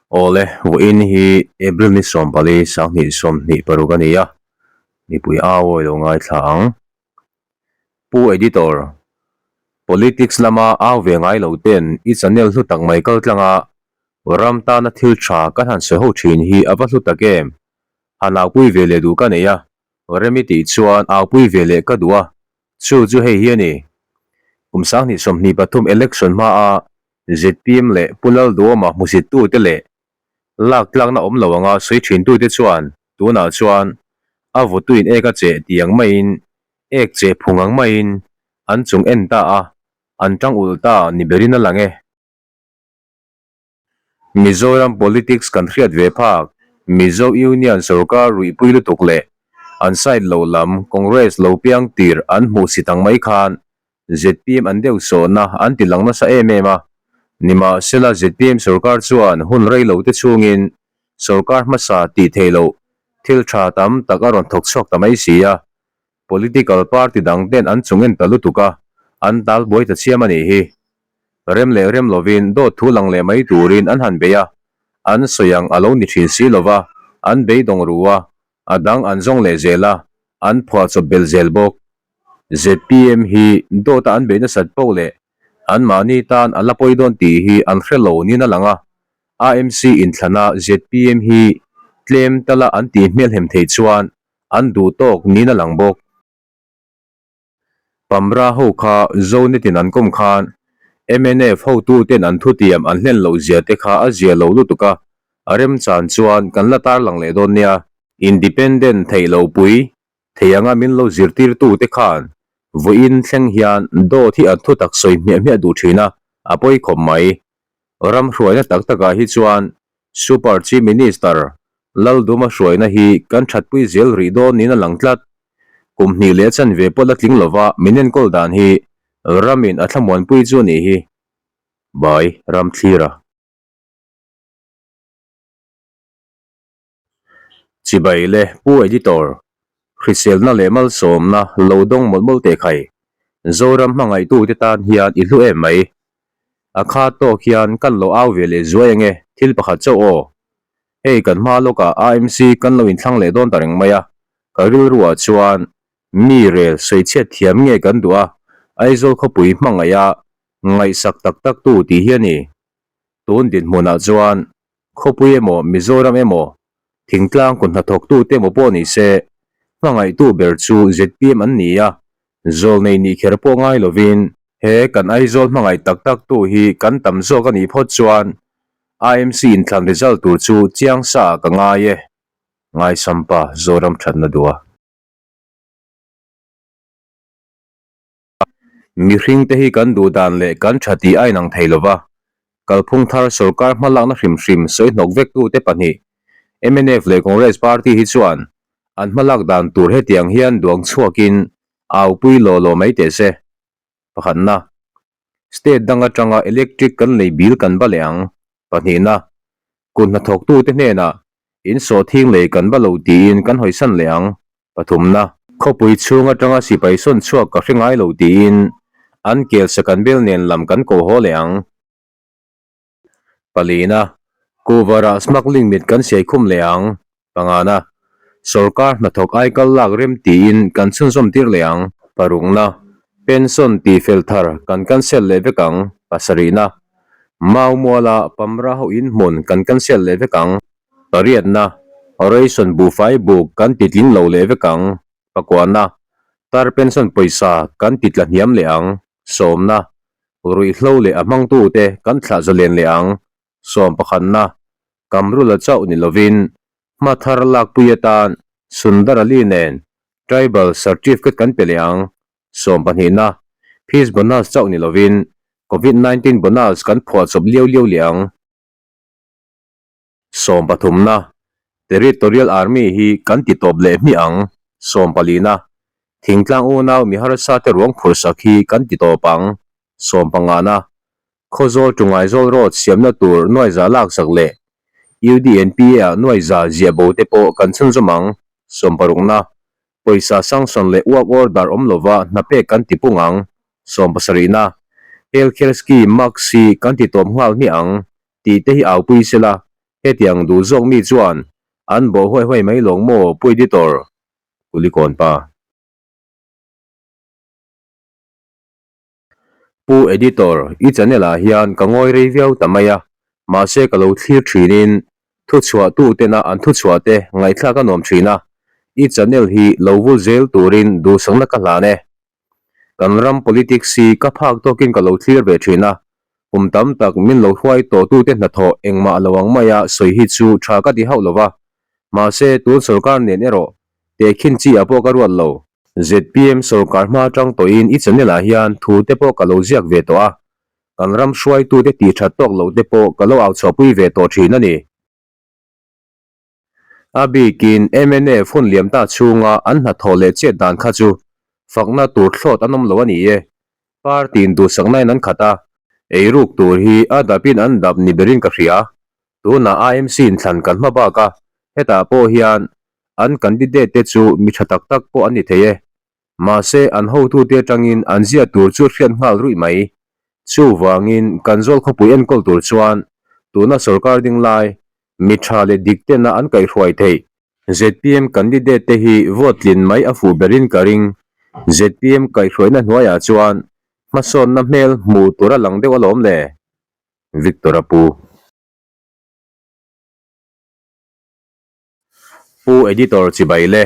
Awle, vawiin hi April ni 14, 2026 a ni a, mipui au awi lo ngaithla ang. Pu Editor, Politics lama au ve ngai lo ten i channel hlu tak mai kal tlanga ram tana thil tha kan han sawi ho thin hi a va hlu tak em? Han aupui ve leh duh ka nei a, rem i tih chuan aupui ve leh ka duh a, chu chu hei hi a ni. Kum 2023 election hmaa zpm leh Pu Lalduhawma hmusittute leh lak tlakna awm lo anga sawi thintute chuan tunah chuan a vutuin ek a cheh tih ang maiin ek cheh phung ang maiin an chung en ta a, an tang ulh ta ni berin a lang e. Mizoram politics kan hriat ve phak, Mizo Union sorkar ruihpui lutuk leh an side lo lam Congress lo piang tir an hmuh si tang mai khan zpm an deuh sawhna an ti lang nasa em em a. Nimahsela zpm sorkar chuan hun rei lo te chhungin sorkar hmasa tih theih loh thil tha tam tak a rawn thawk chhuak ta mai si a. Political party dang ten an chung en ta lutuk a, an tal buai ta chiam a nih hi. Rem leh rem lovin dawt thu lang leh mai turin an han bei a, an sawi ang a lo ni thin si lova, an beidawng ru a, a dang an zawng leh zel a, an phuahchawp belh zel bawk. Zpm hi dawta an bei nasat poh leh anmahni tan a la pawi dawn tih hi an hre lo niin a lang a, AMC inthlana zpm hi tlem tala an tih hmelhem theih chuan An duh tawk niin a lang bawk. Pamra ho kha Zonetin an kawm khan mnf hotuten an thutiam an hlen loh zia te kha a zia lo lutuk a, a remchan chuan kan la tarlang leh dawn nia. Independent theih lo pui thei anga min lo zirtirtu te khan vawiin thleng hian dawt hi an thutak sawi hmiah hmiah duh thin a, a pawi khawp mai. Ram hruaina tak takah hi chuan Super Chief Minister Lalduma hruaina hi kan thatpui zel rih dawn niin a lang tlat. Kum hnih leh chanve pawh la tling lova min enkawl dan hi ramin a thlamuanpui chu a nih hi. By Ramthlira. Chibai le Pu Editor, hriselna leh malsawmna lo dawng mawlh mawlh teh khai. Zoram hmangaihtute tan hian i hlu em mai. A kha tawk hian kan lo au ve leh zuai ange, thil pakhat chauh aw. Hei kan hma lawkah AMC kan lo inthlang leh dawn ta reng mai a, ka rilruah chuan mi rel sawichhiat thiam nge kan duh a, Aizawl khawpui hmangaih a ngaihsak tak tak tu tih hi a ni. Tun dinhmunah chuan khawpui emaw Mizoram emaw thingtlang kut hnathawktute emaw pawh ni se, hmangaihtu ber chu zpm an ni a, zawlnei nih kher pawh ngai lovin he kan Aizawl hmangaih tak tak tu hi kan tam zawk a nih phawt chuan AMC inthlan result tur chu chiang sa ah ka ngai e. Ngaisampa Zoram thatna duh a. Mihring te hi kan duh dan leh kan tha tih a inang thei lova, kalphung thar sorkar hmalakna hrim hrim sawi hnawk vek tute pahnih mnf leh Congress party hi chuan an hmalak dan tur hetiang hian duang chhuakin aupui law law mai teh se. Pakhatna, State dang atanga electric kan lei bil kan ba leh ang. Pahnihna, Kut hnathawktute hnenah in sawhthing lei kan ba lo tiin kan hawisan leh ang. Pathumna, Khawpui chhung atanga sipai sawn chhuak ka hre ngai lo tiin an kel sakan bel nen lam kan ko haw leh ang. Palina, Kuvarah smuggling mit kan siai khum leh ang. Pangana, Sorkar hnathawk aikal lak rem tiin kan chhunzawm tir leh ang. Parukna, Pension tih fel thar kan cancel leh vek ang. Pasarihna, Mau muala Pamra ho in hmun kan cancel leh vek ang. Pariatna, Ration buhfai buk kan ti tling lo leh vek ang. Pakuana, Tar pension pawisa kan ti tla hniam leh ang. Sawmna, Ruihhlo leh a hmangtute kan thlah zalen leh ang. Sawm pakhatna, Kamrula chauh ni lovin hma thar lakpui atan Sundar Ali nen Tribal Certificate kan pe leh ang. Sawm pahnihna, Fees bonus chauh ni lovin Covid 19 bonus kan phuahchawp liau liau leh ang. Sawm pathumna, Territorial Army hi kan ti tawp leh hmiah ang. Sawm palina, Thingtlang unau mi harsa te ruang phurhsak hi kan ti tawp ang. Sawm pangana, Khawzawl to Ngaizawl Road siamna tur nuaiza laksak leh UDNPA ah nuaiza ziah bo te pawh kan chhunzawm ang. Sawm parukna, Pawisa sanction leh work order awm lova hna pek kan ti pung ang. Sawm pasarihna, Health Care Scheme, MACS hi kan ti tawp nghal hmiah ang. Tih te hi aupui sela. Hetiang duh zawk mi chuan an bawh huai huai mai lawng maw Pu Editor? Kulikawn pa. Pu Editor, i channel ah hian ka ngawi rei viau ta mai a, mahse ka lo thlir thinin thuchhuah tu tena an thuchhuah te ngaihthlak a nuam thin a, i channel hi lo vul zel turin duhsakna ka hlan e. Kan ram politics hi ka phak tawkin ka lo thlir ve thin a, kum tam tak min lo hruai tawhtute hnathawh engmah lo ang maia sawi hi chu tha ka ti hauh lo va, mahse tun sorkar nen erawh tehkhin chi ah pawh ka ruat lo. Zpm sorkar hma atang tawhin i channel ah hian thu te pawh ka lo ziak ve tawh a, kan ram hruaitute tih that tawk loh te pawh ka lo au chhuahpui ve tawh thin a ni. A bikin mnf hun liam ta chhunga an hnathawh leh chet dan kha chu fakna tur thlawt an awm lo a ni e. Party in duhsakna in an khat a, eiruk tur hi a dapin an dap ni berin ka hria. Tunah IMC in thlan kan hma bak a, hetah pawh hian an candidate te chu mi tha tak tak pawh an ni thei e. Mahse an hotute atangin an ziah tur chu hriat nghal ruih mai. Chuvangin kan zawl khawpui enkawl tur chuan tuna sorkar ding lai Mi tha leh dik tena an kaihhruai theih. Zpm candidate te hi vote tlin mai a fuh berin ka ring. Zpm kaihhruaina hnuaiah chuan hmasawnna hmel hmuh tur a lang deuh alawm le. Victor a pu. Pu Editor chibai le.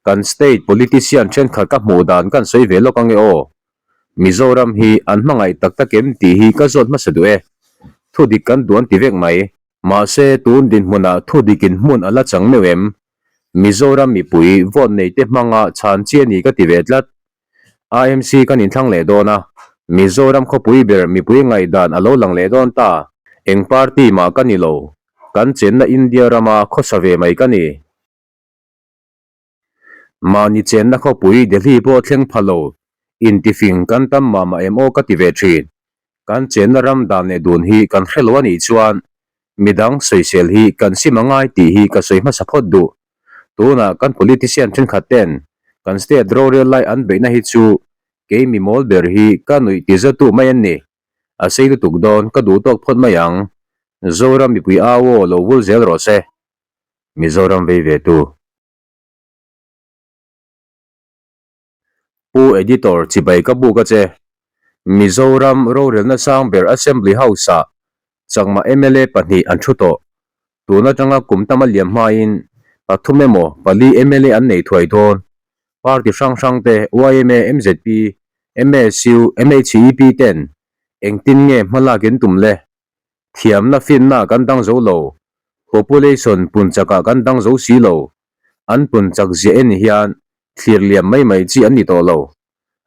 Kan state politician thenkhat ka hmuh dan kan sawi ve lawk ange aw. Mizoram hi an hmangaih tak tak em tih hi ka zawt hmasa duh e. Thudik kan duh an ti vek mai. Mahse tun dinhmunah thudikin hmun a la chang meuh em? Mizoram mipui vote nei te hmanga chhan chi a ni ka ti ve tlat. IMC kan inthlang leh dawn a, Mizoram khawpui ber mipui ngaihdan a lo lang leh dawn ta. Eng party mah ka ni lo, kan chenna India rama khawsa ve mai ka ni. Mahni chenna khawpui Delhi pawh thleng pha lo, intifing kan tam mah mah em aw ka ti ve thin. Kan chenna ram dan leh dun hi kan hre lo a nih chuan midang sawisel hi kan sim a ngai tih hi ka sawi hmasa phawt duh. Tunah kan politician thenkhat ten kan state rorel lai an beihna hi chu kei mi mawl ber hi ka nuih ti zatu mai an ni. A sei lutuk dawn ka duh tawk phawt mai ang. Zoram mipui au aw lo vul zel rawh se. Mizoram vei ve tu. Pu Editor chibai ka buk a che. Mizoram rorelna sang ber Assembly House ah Chakma mla pahnih an thu tawh. Tun atanga kum tam a liam hmain pathum emaw pali mla an nei thuai dawn. Party hrang hrang te yma, mzp, msu, mhep ten engtin nge hmalak in tum le? Thiamna finna kan dang zo lo, population pun chakah kan dang zo si lo, an pun chak ziah en hian thlir liam mai mai chi an ni tawh lo.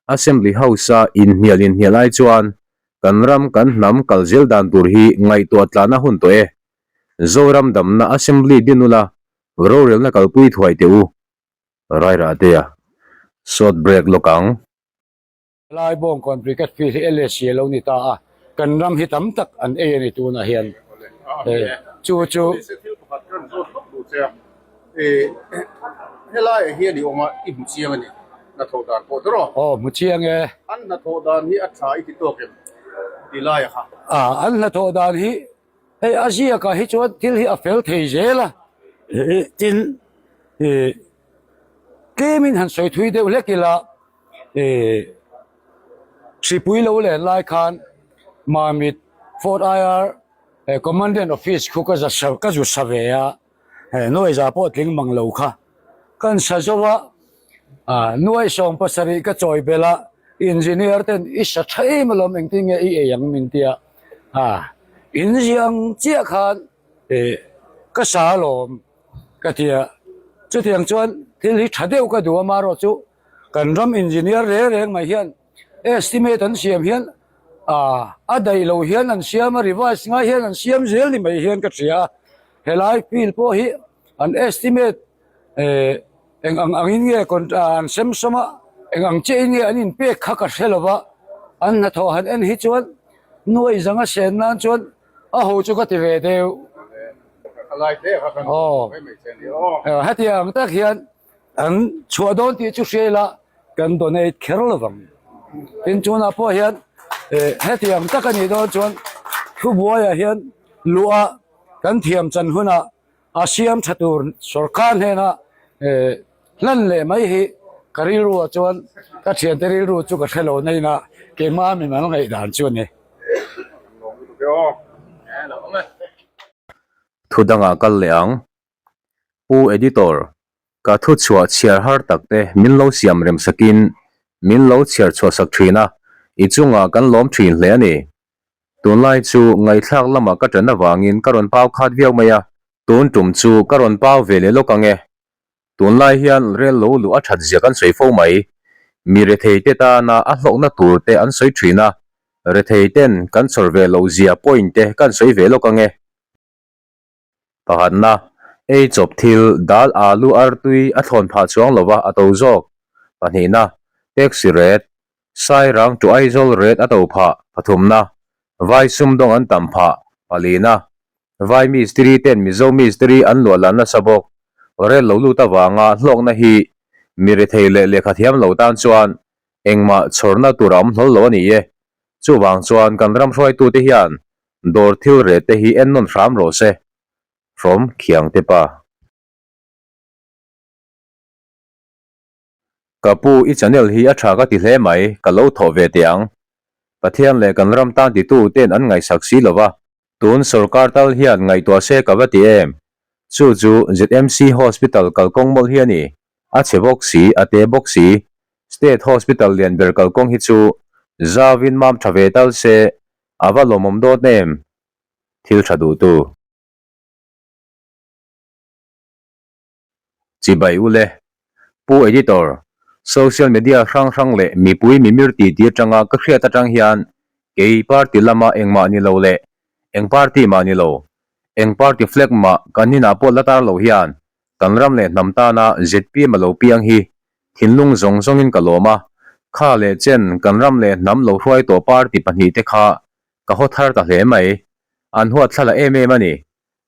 Assembly House-a inhnial inhnial ai chuan kan ram kan hnam kal zel dan tur hi ngaihtuah tlan a hun tawh e. Zoram damna Assembly din ula rorelna kalpui thuai teh u. Rairahtea, Short break lawk ang. Lai Bawngkawn Cricket Field hi LSC a lo ni ta a, kan ram hi tam tak an ei a ni tunah hian. Chu chu. Thil pakhat ka rawn zawt lawk duh che a, helaiah hian i awm a, i hmu chiang a ni, hnathawh dan pawh tawh rawh. Aw, hmu chiang e. An hnathawh dan hi a tha i ti tawk em? Ti laia kha. An hnathawh dan hi hei a ziakah hi chuan thil hi a fel thei zel a, tin tlemin han sawi thui deuh hlek ila. Hripui lo len lai khan Mamit Fort IR Commandant Office khu ka za ka zu sa ve a, nuai za pawh tling mang lo kha kan sa zo a, nuai 70 ka chawi belh a, Engineer ten i sa tha em alawm engtin nge i ei ang min tia, in ziang chiah khan ka sa alawm ka ti a, chutiang chuan thil hi tha deuh ka duh a marawh chu Kan ram engineer reng reng mai hian estimate an siam hian a daih lo hian an siam a, revise ngai hian an siam zel ni mai hian ka hria a. Helai field pawh hi an estimate eng ang angin nge an sem sawm a, eng ang chiahin nge an inpek kha ka hre lo va, an hnathawh han en hi chuan nuai zanga sen nan chuan a ho chu ka ti ve deuh. Aw hetiang tak hian. An chhuah dawn tih chu hria ila kan donate kher lo vang. Tin chunah pawh hian eh hetiang tak a nih dawn chuan thubuaiah hian luh a kan thiam chan hunah a siam tha tur sorkar hnena hlan leh mai hi ka rilruah chuan ka thiante rilru chu ka hre lo nain a keimah mi mal ngaihdan chu a ni. Thu dangah kal leh ang. Pu Editor, ka thu chhuah chhiar har tak te min lo siam rem sakin min lo chhiar chhuah sak thin a, i chungah kan lawm thin hle a ni. Tunlai chu ngaihthlak lamah ka ṭan avangin ka rawn pau khat viau mai a, tun tum chu ka rawn pau ve leh lawk ang e. Tunlai hian rel lo luh a ṭhat zia kan sawi fo mai. Mi rethei te tana a hlawkna tur te an sawi ṭhin a, rethei ten kan chhawr ve loh zia point te kan sawi ve lawk ang e. Pakhatna, ei chawp thil dal alu artui a thlawn phah chuang lova a to zawk. Pahnihna, taxi rate, Sairang to Aizawl rate a to phah. Pathumna, vai sumdawng an tam phah. Palina, vai mistiri ten Mizo mistiri an luah lan nasa bawk. Rel lo lut avanga hlawkna hi mi rethei leh lehkha thiam lo tan chuan engmah chhawrna tur a awm hlawl lo a ni e. Chuvang chuan kan ram hruaitute hian Dawr thil reh te hi en nawn hram rawh se. From Khiangte pa. Ka pu i channel hi a tha ka ti hle mai, ka lo thawh ve teh ang. Pathian leh kan ram tan titu ten an ngaihsak si lova, tun sorkar tal hian ngaihtuah se ka va ti em. Chu chu ZMC Hospital kalkawng mawlh hi a ni, a chhe bawk si, a te bawk si. State Hospital lian ber kalkawng hi chu zauin mam tha ve tal se, A va lawmawm dawt em? Thil tha duhtu. Chibai ule. Pu Editor, Social media hrang hrang leh mipui mimir titi atanga ka hriat atang hian kei party lama engmah ni lo leh eng party mah ni lo, eng party flag mah kan inah pawh la tar lo hian kan ram leh hnam tana zpm a lo piang hi Thinlung zawng zawngin ka lawm a, kha leh chen kan ram leh hnam lo hruai tawh party pahnihte kha ka haw thar ta hle mai. An huat thla la em em a ni.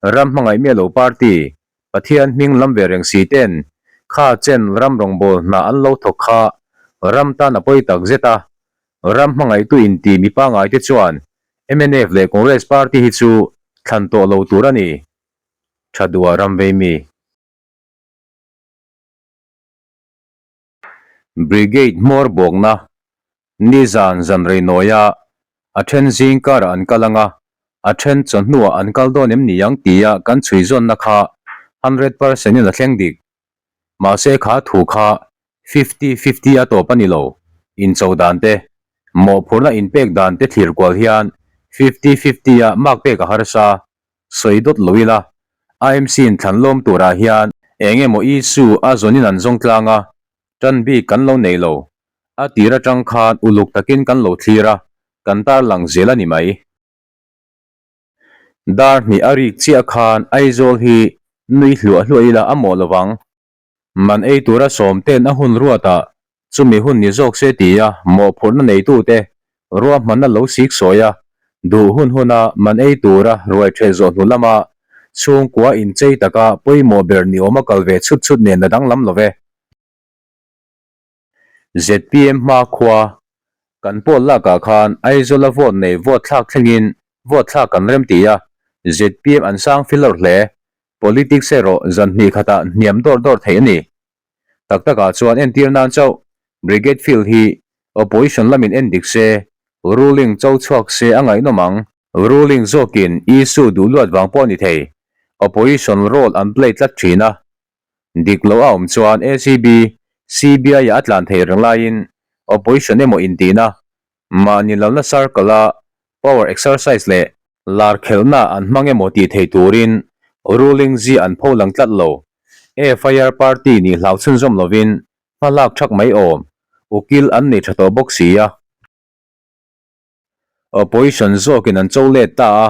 Ram hmangaih miah lo party, Pathian hming lam ve reng si ten kha chen ram rawngbâwl hna an lo thawk kha ram tan a pawi tak zet a. Ram hmangaihtu inti mi pangaite chuan mnf leh Congress party hi chu thlan tawh lo tur a ni. Tha duah ram vei mi. Brigade hmawr bawkna nizan zan rei nawia a then zing karah an kal anga a then chawhnuah an kal dawn em ni ang tia kan chhui zawnna kha 100% in a thleng dik. Mahse kha thu kha 50-50 a tawp a ni lo. Incho dan te, mawhphurhna inpek dan te thlir kual hian 50-50 a mark pek a harsa. Sawi dawt lo ila, IMC in thlan lawm turah hian eng emaw issue a zawnin an zawng tlang a, tan bik kan lo nei lo. A tir atang khan uluk takin kan lo thlir a, kan tarlang zel a ni mai. Dar hnih a rik chiah khan Aizawl hi nui hluah hluah ila a mawh lovang. Man ei tura sawmte'n a hun ruatah chumi hun ni zawk se tia mawhphurhna neitute ruahmanna lo sik sawi a, duh hun huna man ei tura ruai ṭheh zawh hnu lama chhungkua inchei taka pawimawh ber ni awma kal ve chhut chhut nen a danglam lo ve. Zpm hmakhua kan pawl lakah khan Aizawla vote nei vote thlak thlengin vote thlak kan remti a, zpm an sang filawr hle. Politics erawh zan hnih khatah hniam dawr dawr theih a ni. Tak takah chuan entir nan chauh Brigade Field hi Opposition lamin en dik se, ruling cho chhuak se a ngaihnawm ang. Ruling zawkin issue duh luat vang pawh a ni thei. Opposition role an play tlat thin a. Dik loh a awm chuan ACB, CBI ah a tlan thei reng laiin Opposition emaw intihna Mahni lalna circle a power exercise leh lar khelhna an hmang emaw tih thei turin ruling zi an pho lang tlat lo. FIR party nih hlau chhunzawm lovin hma lak thak mai awm, ukil an nei tha tawh bawk si a. Opposition zawkin an cho let ta a,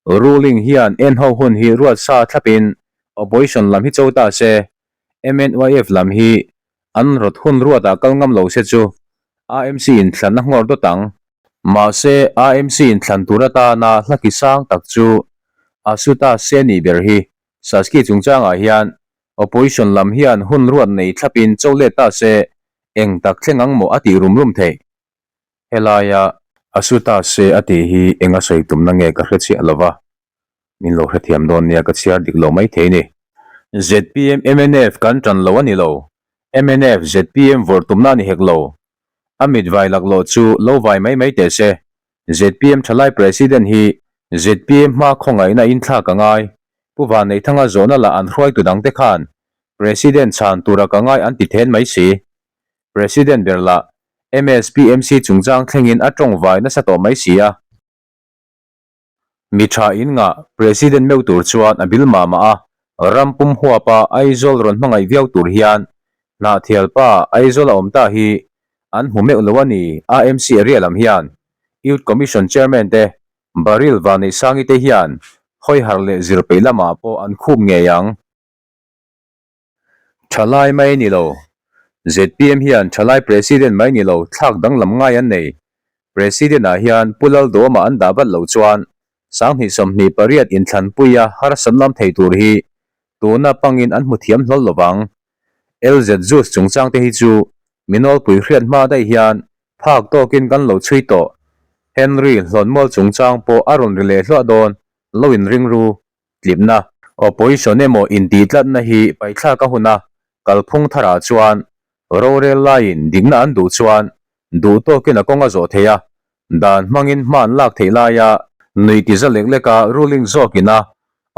ruling hian en ho hun hi ruat sa thlapin opposition lam hi cho ta se, MNYF lam hi an rawt hun ruatah kal ngam lo se chu AMC in thlan a nghawr dawt ang. Mahse AMC in thlan tur atana hla ki sang tak chu a su ta se nih ber hi. Saski chungchangah hian opposition lam hian hun ruat nei thlapin cho let ta se eng tak thleng ang maw a tih rum rum theih. Helaia a su ta se a tih hi eng a sawi tumna nge ka hre chiah lo va. Min lo hrethiam dawn nia ka chhiar dik lo mai thei ni. Zpm mnf kan tan lo a ni lo. Mnf zpm vawrh tumna a ni hek lo. A mit vai laklawh chu lo vai mai mai teh se. Zpm thalai President hi zpm hma khawngaihna in thlak a ngai. Pu Vanneihthanga zawhna lah an hruaitu dangte khan President chhan tura ka ngai an ti then mai si. President ber lah MSPMC chungchang thlengin a tawng vai nasa tawh mai si a. Mi tha in ngah President meuh tur chuan a bil mah mah a, ram pum huapa Aizawl rawn hmangaih viau tur hian Hnahthial pa Aizawl a awm ta hi an hmu meuh lo a ni AMC area lam hian Youth Commission Chairman te Baryl Vanneihsangi te hian hawiharh leh zir peih lamah pawh an khup ngei ang. Thalai mai ni lo. Zpm hian thalai President mai ni lo thlak danglam ngai an nei. President ah hian Pu Lalduama an dah vat loh chuan 2028 inthlanpuia harsat lam thei tur hi tuna pangin an hmu thiam hlawl lovang. LZ Juice chungchang te hi chu mi nawlpui hriat hma daih hian phak tawkin kan lo chhui tawh. Henry Hlawnmual chungchang pawh a rawn ri leh hluah dawn lo inring ru. Tlipna, Opposition emaw intih tlatna hi paithlak a hun a, kalphung tharah chuan rorel laiin dikna an duh chuan duh tawkin a kawng a zawh thei a, dan hmangin hma an lak theih laia nuih ti za lek leka ruling zawkin a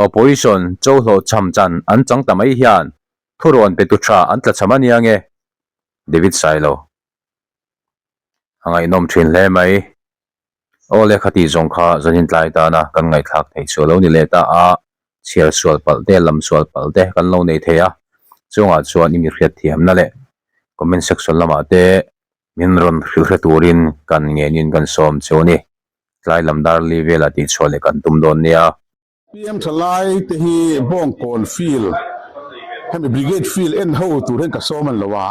Opposition cho hlawh cham chan an chang ta mai hian thurawn pe tu tha an tla cham a nia nge? David Sailo. A ngaihnawm thin hle mai. Aw le khati zawng kha zanin tlai tana kan ngaihthlak theih chu a lo ni leh ta a, chhiar sual palh te, lam sual palh te kan lo nei thei a, chungah chuan i mi hriat thiamna leh comment section lamah te min rawn hrilh hre turin kan ngenin kan sawm chu a ni. Tlai lam dar li velah tihchhuah leh kan tum dawn nia. PM thalai te hi Bawngkawn field hemi Brigade field en ho tur hian ka sawm an lo a,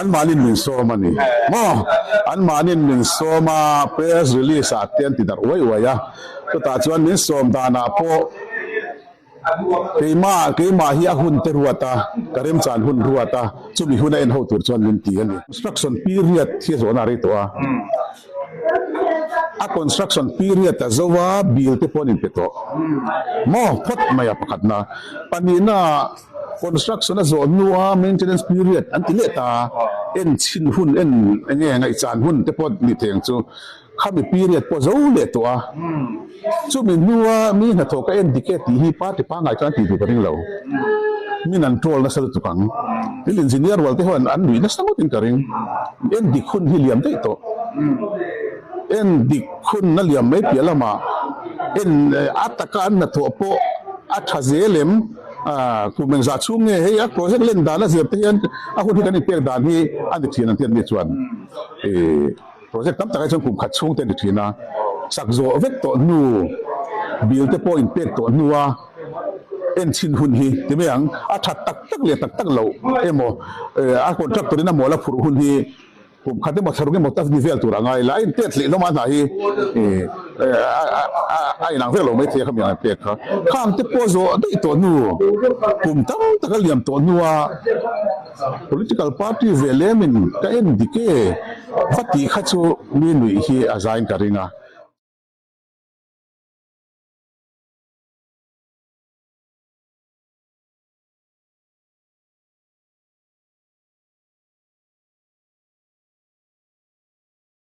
anmahniin min sawm a ni maw? Anmahniin min sawm a, press release ah te an ti darh uai uai a, chutah chuan min sawm danah pawh keimah keimah hi a hun te ruat a, ka remchan hun ruat a, chumi huna en ho tur chuan min ti a ni. Construction period hi a zawhna a rei tawh a. A construction period a zo a, bill te pawh an inpe tawh maw phawt mai a pakhatna. Pahnihna construction a zawh hnua maintenance period an ti leh ta, en chhin hun en eng nge ngaihchan hun te pawh ni thei ang chu. Khami period pawh zo leh tawh a, chumi hnua mi hnathawh ka en dik e tih hi party pangngai chuan an tih duh ka ring lo. Min an troll nasa lutuk ang. Tin engineer rual te hian an nuih nasa ngawtin ka ring. En dik hun hi liam daih tawh. En dik hun a liam mai piah lamah en a taka an hnathawh pawh a tha zel em? Kum engzah chhung nge hei a project len dan a zir te hian a hun hi kan inpek dan hi a ni thin an ti a ni chuan Project tam takah chuan kum khat chhung te a ni thin a, sak zawh vek tawh hnu, bill te pawh inpek tawh hnua en chhin hun hi ti mai ang, a that tak tak leh tak tak loh emaw a contractor in a mawl a phurh hun hi kum khat emaw thlaruk emaw ta ni vel tur a ngai la, a intet hlih hlawm a hna hi a inang vek lo mai thei a khami ang an pek kha. Khang te pawh zawh daih tawh hnu, kum tam tak a liam tawh hnua Political party ve lemin ka en dik e va tih kha chu mi nuih hi a zain ka ring a.